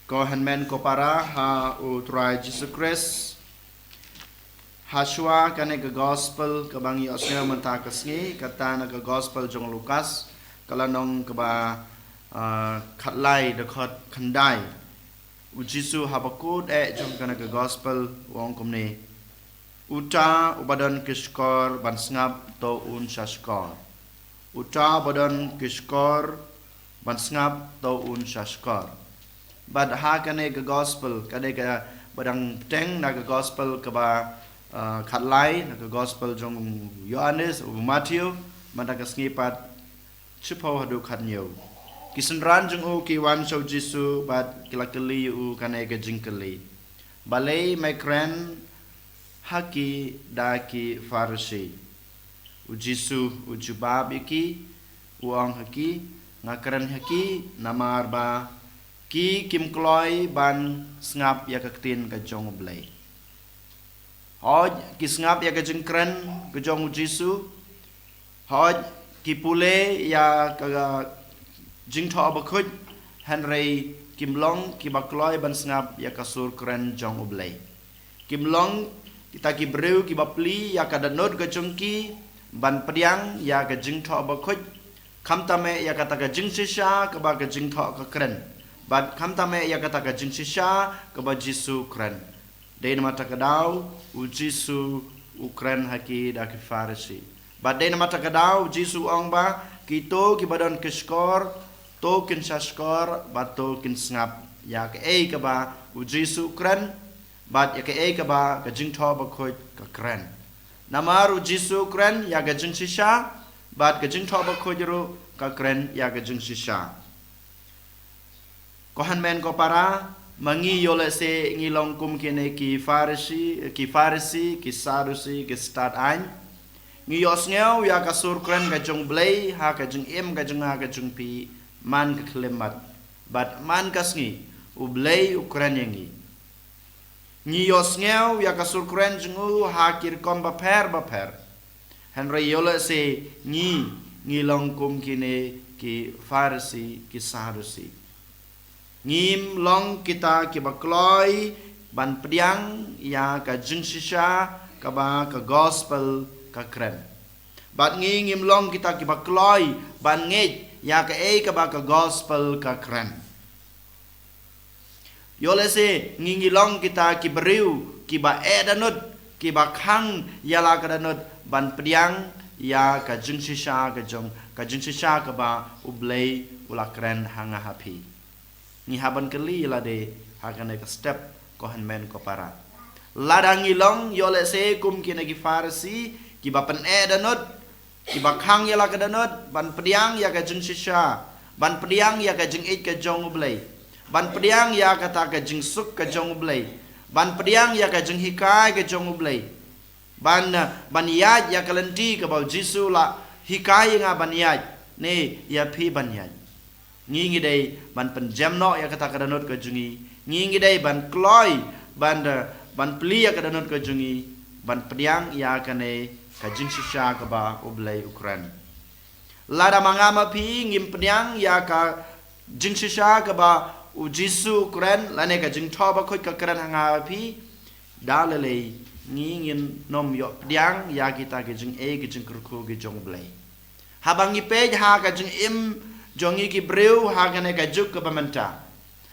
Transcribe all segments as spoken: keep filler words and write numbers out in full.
Ko hynmen ko para ha U Trai Jisu Khrist. Hashwa kane ka gospel kaba ngi ïohsngew mynta ka sngi, kata na ka gospel jong u Lukas, ka lynnong kaba, ah, khatlai, dkhot khyndai. U Jisu haba kut eh jong kane ka gospel u ong kumne: Uta uba don ki shkor ban sngap, to un sha shkor. Uta uba don ki shkor ban sngap, to un sha shkor. Bad ha kane ka gospel, kane kaba dang bteng na ka gospel kaba, ah, khatlai, na ka gospel jong u Ïoannis, u Matthew, mynta ka sngi pat shiphew haduh khathynñiew. Ki synran jong u ki wan sha u Jisu bad ki la kylli ïa u kane ka jingkylli: Balei me kren ha ki da ki Pharisi? U Jisu u jubab ïa ki, u ong ha ki: Nga kren ha ki namar ba ki kim kloi ban sngap ïa ka ktien ka jong U Blei. Hooid, ki sngap ïa ka jingkren ka jong u Jisu. Hooid, ki pule ïa ka jingthoh bakhuid, hynrei kim long kiba kloi ban sngap ïa ka sur kren jong U Blei. Kim long kita ki briew kiba plie ïa ka dohnud ka jong ki ban pdiang ïa ka jingthoh bakhuid, khamtam eh ïa kata ka jingshisha kaba ka jingthoh ka kren, bad khamtam eh ïa kata ka jingshisha kaba Jisu kren. Dei namar kata ka daw u Jisu u kren ha ki da ki Pharisi. Bad dei namar kata ka daw u Jisu u ong ba kito kiba don ki shkor, to kin sha shkor bad to kin sngap ïa kaei kaba u Jisu u kren, bad ïa kaei kaba ka jingthoh bakhuid ka kren. Namar u Jisu u kren ïa ka jingshisha, bad ka jingthoh bakhuid ruh ka kren ïa ka jingshisha. Ko hynmen ko para, ma ngi ïoh lehse ngi long kum kine ki Pharisi, ki Pharisi, ki Sadusi, ki stad aiñ. Ngi ïohsngew ïa ka sur kren ka jong U Blei ha ka jingim ka jong nga ka jong phi man ka khyllipmat. Bad man ka sngi U Blei u kren ïa ngi. Ngi ïohsngew ïa ka sur kren jong u ha ki rukom bapher bapher. Hynrei ïoh lehse ngi, ngi long kum kine ki Pharisi, ki Sadusi. Ngim long kita kiba kloi ban pdiang ïa ka jingshisha kaba ka gospel ka kren. Bad ngi ngim long kita kiba kloi ban ngeit ïa kaei kaba ka gospel ka kren. Ïoh lehse ngi ngi long kita ki briew kiba eh dohnud, kiba khang ïa la ka dohnud ban pdiang ïa ka jingshisha ka jong, ka jingshisha kaba U Blei u la kren ha nga ha phi. Ngi hap ban kylli ïa lade ha kane ka step, ko hynmen ko para. Lada ngi long ïoh lehse kum kine ki Pharisi kiba pyneh dohnud, kiba khang ïa la ka dohnud ban pdiang ïa ka jingshisha, ban pdiang ïa ka jingïeit ka jong U Blei, ban pdiang ïa kata ka jingsuk ka jong U Blei, ban pdiang ïa ka jinghikai ka jong U Blei, ban, ban ïaid ïa ka lynti kaba u Jisu u la hikai ïa nga ban ïaid, ne ïa phi ban ïaid. Ngi ngi dei ban pynjem noh ïa kata ka dohnud ka jong ngi. Ngi ngi dei ban kloi, ban da, ban plie ïa ka dohnud ka jong ngi, ban pdiang ïa kane ka jingshisha kaba U Blei u kren. Lada ma nga ma phi ngim pdiang ïa ka jingshisha kaba u Jisu u kren, lane ka jingthoh bakhuid ka kren ha nga ha phi, da lei lei ngi ngin nym ïoh pdiang ïa kita ki jingeh ki jingkyrkhu ki jong U Blei. Haba ngi peit ha ka jingim jong ngi ki briew ha kane ka juk kaba mynta,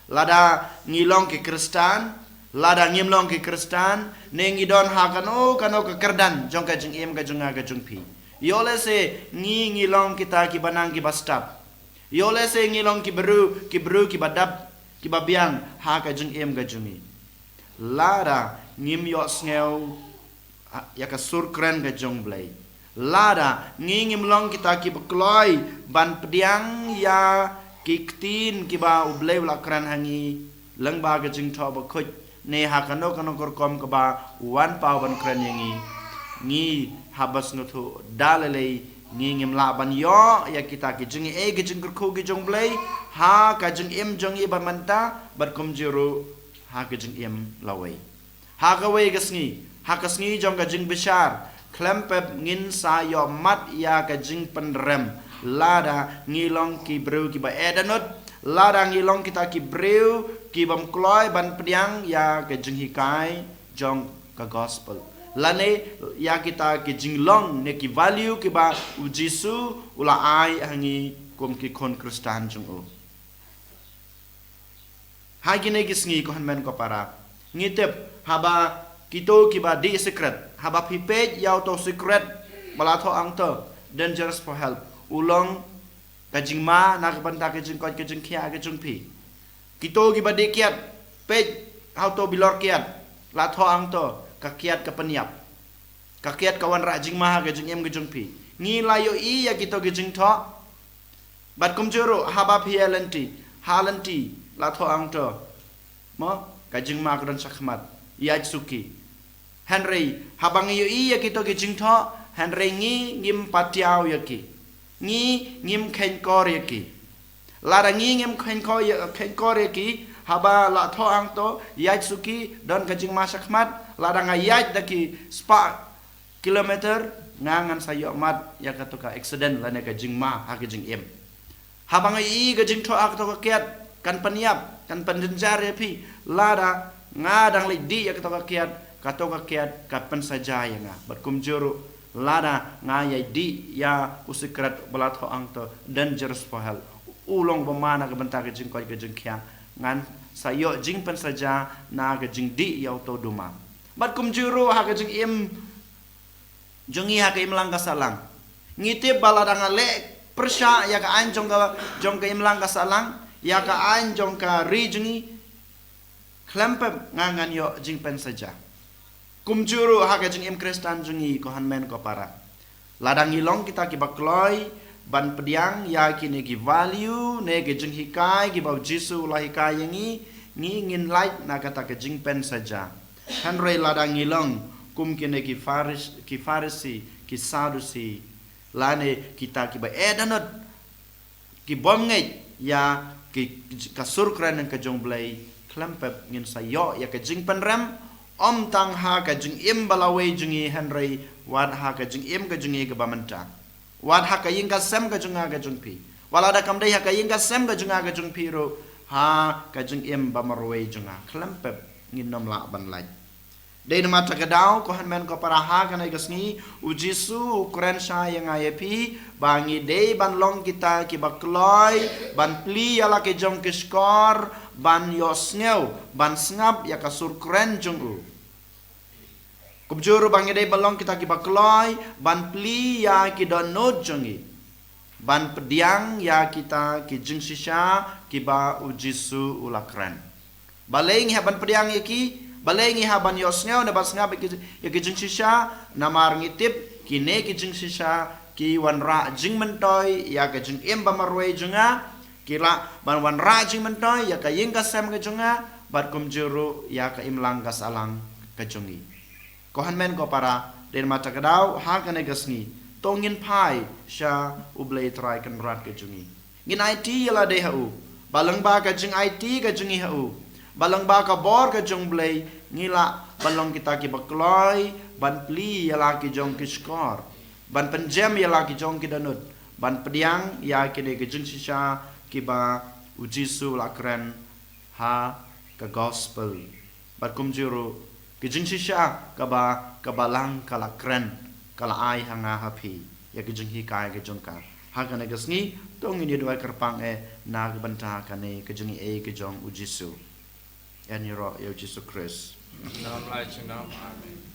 lada ngi long ki Khristan, lada ngim long ki Khristan, ne ngi don ha kano kano ka kyrdan jong ka jingim ka jong nga ka jong phi, ïoh lehse ngi ngi long kita kiba nang kiba stad. Ïoh lehse ngi long ki briew, ki briew kiba dap, kiba biang ha ka jingim ka jong ngi. Lada ngim ïohsngew ïa ka sur kren ka jong U Blei, lada ngi ngim long kita kiba kloi ban pdiang ïa ki ktien kiba U Blei u la kren ha ngi lyngba ka jingthoh bakhuid, ne ha kano kano ka rukom kaba u wan paw ban kren ïa ngi, ngi haba sngewthuh da lei lei ngi ngim lah ban ïoh ïa kita ki jingeh ki jingkyrkhu ki jong U Blei ha ka jingim jong ngi ba mynta, bad kumjuh ruh ha ka jingim lawei. Ha kawei ka sngi, ha ka sngi jong ka jingbishar, khlem pep ngin sa ïoh mad ïa ka jingpynrem lada ngi long ki briew kiba eh dohnud, Lada ngi long kita ki briew ki bym kloi ban pdiang ïa ka jinghikai jong ka gospel, lane ïa kita ki jinglong ne ki value kiba U Jisu u la ai ha ngi kum ki khun Khristan jong u. Ha kine ki sngi, ko hynmen ko para, ngi tip haba kito kiba dih sikret, haba phi peit ïa uto sikret ba la thoh hangto, dangerous for health, u long ka jingma na ka bynta ka jingkoit ka jingkhiah ka jong phi. Kito kiba dih kiad, peit ha uto bilor kiad, la thoh hangto, ka kiad ka pynïap. Ka kiad ka wanrah jingma ha ka jingim ka jong phi. Ngi la ïohi ïa kito ki jingthoh. Bad kumjuh ruh haba phi ïaid lynti, ha lynti la thoh hangto, mo, ka jingma ka don shakhmat, ïaid suki. Hynrei haba ngi ïohi ïa kito ki jingthoh, hynrei ngi ngim patiaw ïa ki, ngi ngim kheiñkor ïa ki. Lada ngi ngim kheiñkor ïa, kheiñkor ïa ki, haba la thoh hangto, ïaid suki, don ka jingma shakhmat, lada nga ïaid da ki spah kilometer, nga ngan sa ïohmad ïa kato ka accident lane ka jingma ha ka jingim. Haba nga ïohi ka jingthoh ha kato ka kiad, kan pynïap, kan pyndynjar ïa phi. Lada nga dang leit dih ïa kato ka kiad, kato ka kiad ka pynsaja ïa nga. Bad kumjuh ruh lada nga ïai dih ïa u sikret ba la thoh hangto, dangerous for health, u long ba ma na ka bynta ka jingkoit ka jingkhiah, ngan sa ïoh jingpynsaja na ka jingdih ïa uto u duma. Bad kumjuh ruh ha ka jingim jong ngi ha ka imlang ka sahlang, ngi tip ba lada nga leh pyrshah ïa ka aiñ jong ka, jong ka imlang ka sahlang, ïa ka aiñ jong ka ri jong ngi, khlem pep nga ngan ïoh jingpynsaja. Kumjuh ruh ha ka jingim Khristan jong ngi, ko hynmen ko para, lada ngi long kita kiba kloi ban pdiang ïa kine ki value ne ki jinghikai kiba U Jisu u la hikai ïa ngi, ngi ngin lait na kata ka jingpynsaja. Hynrei lada ngi long kum kine ki Pharis-, ki Pharisi, ki Sadusi, lane kita kiba eh dohnud, ki bym ngeit ïa ki, ka sur kren ka jong U Blei, khlem pep ngin sa ïoh ïa ka jingpynrem, ym tang ha ka jingim ba lawei jong ngi, hynrei wat ha ka jingim ka jong ngi kaba mynta. Wat ha ka ïing ka sem ka jong nga ka jong phi. Wat lada kam dei ha ka ïing ka sem ka jong nga ka jong phi ruh, ha ka jingim ba marwei jong nga, khlem pep ngin ym lah ban lait. Dei namar kata ka daw, ko hynmen ko para, ha kane ka sngi U Jisu u kren shai ïa nga ïa phi ba ngi dei ban long kita kiba kloi ban plie ïa la ki jong ki shkor, ban ïohsngew, ban sngap ïa ka sur kren jong u. Kumjuh ruh ba ngi dei ban long kita kiba kloi ban plie ïa ki dohnud jong ngi, ban pdiang ïa kita ki jingshisha kiba U Jisu u la kren. Balei ngi hap ban pdiang ïa ki? Balei ngi hap ban ïohsngew ne ban sngap ïa ki, ïa ki jingshisha? Namar ngi tip kine ki jingshisha ki wanrah jingmyntoi ïa ka jingim ba marwei jong nga, ki lah ban wanrah jingmyntoi ïa ka ïing ka sem ka jong nga, bad kumjuh ruh ïa ka imlang ka sahlang ka jong ngi. Ko hynmen ko para, dei namar kata ka daw, ha kane ka sngi, to ngin phai sha U Blei Trai Kynrad ka jong ngi. Ngin aiti ïa lade ha u. Ba lyngba ka jingaiti ka jong ngi ha u, ba lyngba ka bor ka jong U Blei, ngi lah ban long kita kiba kloi ban plie ïa la ki jong ki shkor, ban pynjem ïa la ki jong ki dohnud, ban pdiang ïa kine ki jingshisha kiba U Jisu u la kren ha ka gospel. Bad kumjuh ruh ki jingshisha kaba ka Balang ka la kren, ka la ai ha nga ha phi, ïa ki jinghikai ka jong ka. Ha kane ka sngi, to ngin ïa duwai kyrpang eh na ka bynta kane ka jingaiei ka jong U Jisu. Yn ïaroh ïa U Jisu Khrist. Amen.